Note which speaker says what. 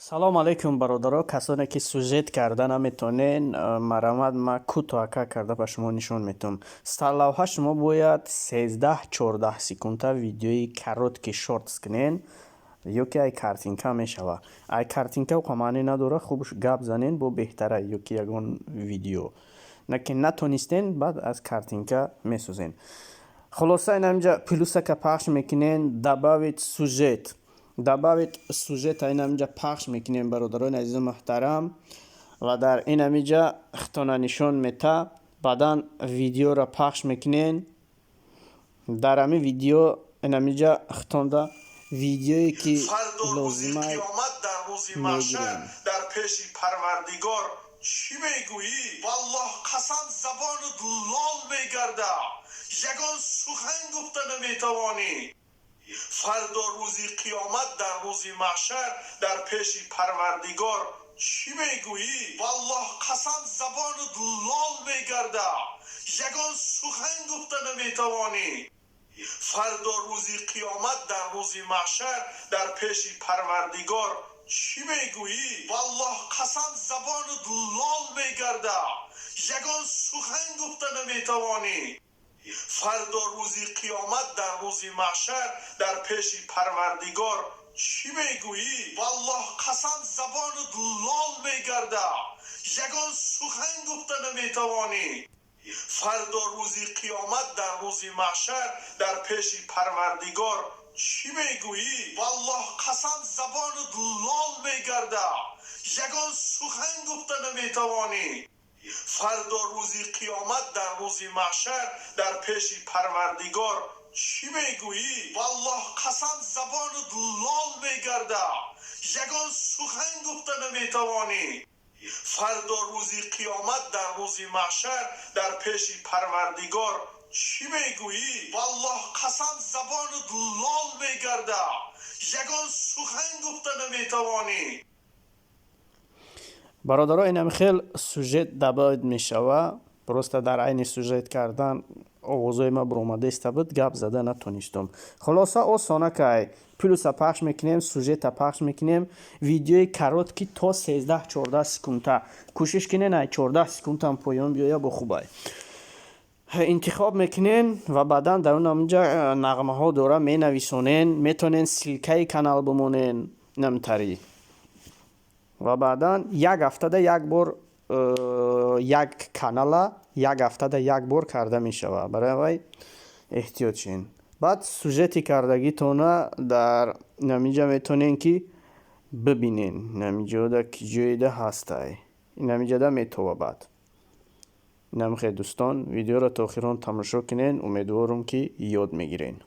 Speaker 1: Салом алейкум, бародаро, касоне ки сюжет карда наметонен, марҳамат, ма кӯтоҳака карда ба шумо нишон метавам. Сарлавҳа шумо бояд 13-14 секунда видеои короткий шортс кунен ё ки ай картинка мешава. Ай картинка уқа маъне надорад, хуб гап занен бо беҳтара ё ки ягон видео. На ки натонистен, баъд аз картинка месозен. Хулоса, инаминҷа плюсака пахш мекунен, «Добавить сюжет», «Добавить сюжет» инаминҷа пахш мекунем, бародарони азизу муҳтарам, ва дар инамиҷа хитона нишон мета. Баъдан видеоро пахш мекунен. Дар ҳамин видео инамиҷа хитонда видеое ки лозима
Speaker 2: дар рӯзи маҳшар
Speaker 1: мегирем.
Speaker 2: Дар пеши Парвардигор чӣ мегӯӣ? Валлоҳ қасам, забонат лол мегарда, ягон сухан гуфта наметавонӣ. Фардо рӯзи қиёмат, дар рӯзи маҳшар, дар пеши Парвардигор чӣ мегӯӣ? Валлоҳ қасам, забонат лол мегарда, ягон сухан гуфта наметавонӣ. Фардо рӯзи қиёмат, дар рӯзи маҳшар, дар пеши Парвардигор чӣ мегӯӣ? Валлоҳ қасам, забонат лол мегарда, ягон сухан гуфта наметавонӣ. Фардо рӯзи қиёмат, дар рӯзи маҳшар, дар пеши Парвардигор чӣ мегӯӣ? Валлоҳ қасам, забонат лол мегарда, ягон сухан гуфта наметавонӣ. Фардо рӯзи қиёмат, дар рӯзи маҳшар, дар пеши Парвардигор чӣ мегӯӣ? Валлоҳ қасам, забонат лол мегарда, ягон сухан гуфта наметавонӣ. Фардо рӯзи қиёмат, дар рӯзи маҳшар, дар пеши Парвардигор чӣ мегӯӣ? Валлоҳ қасам, забонат лол мегарда, ягон сухан гуфта наметавонӣ. Фардо рӯзи қиёмат, дар рӯзи маҳшар, дар пеши Парвардигор чӣ мегӯӣ? Валлоҳ қасам, забонат лол мегарда, ягон сухан гуфта наметавонӣ.
Speaker 1: Бародаро, инам хел сюжет добавить мешава. Просто дар айни сюжет кардан овозои ма буромадаиста буд, гап зада натонистум. Хулоса, осона кай: плюса пахш мекунем, сюжета пахш мекунем, видеои короткий то 13-14 секунда кӯшиш кунен, ай 14 секундам поён биёя бо хубай. Интихоб мекунен ва баъдан дар он ҳаминҷа нағмаҳо дора, менависонен, метавонен ссылкаи канал бимонен намтарӣ ва баъдан як ҳафтада як бор, як канала як ҳафтада як бор карда мешавад. Барои вай эҳтиёт шен. Баъд сюжети кардагитона дар намиҷа метавонен ки бибинен. Намиҷода ки ҷоеда ҳастай, намиҷада метова. Баъд инам хел, дӯстон, видеоро то охирон тамошо кунен. Умедворум, ки ёд мегирен.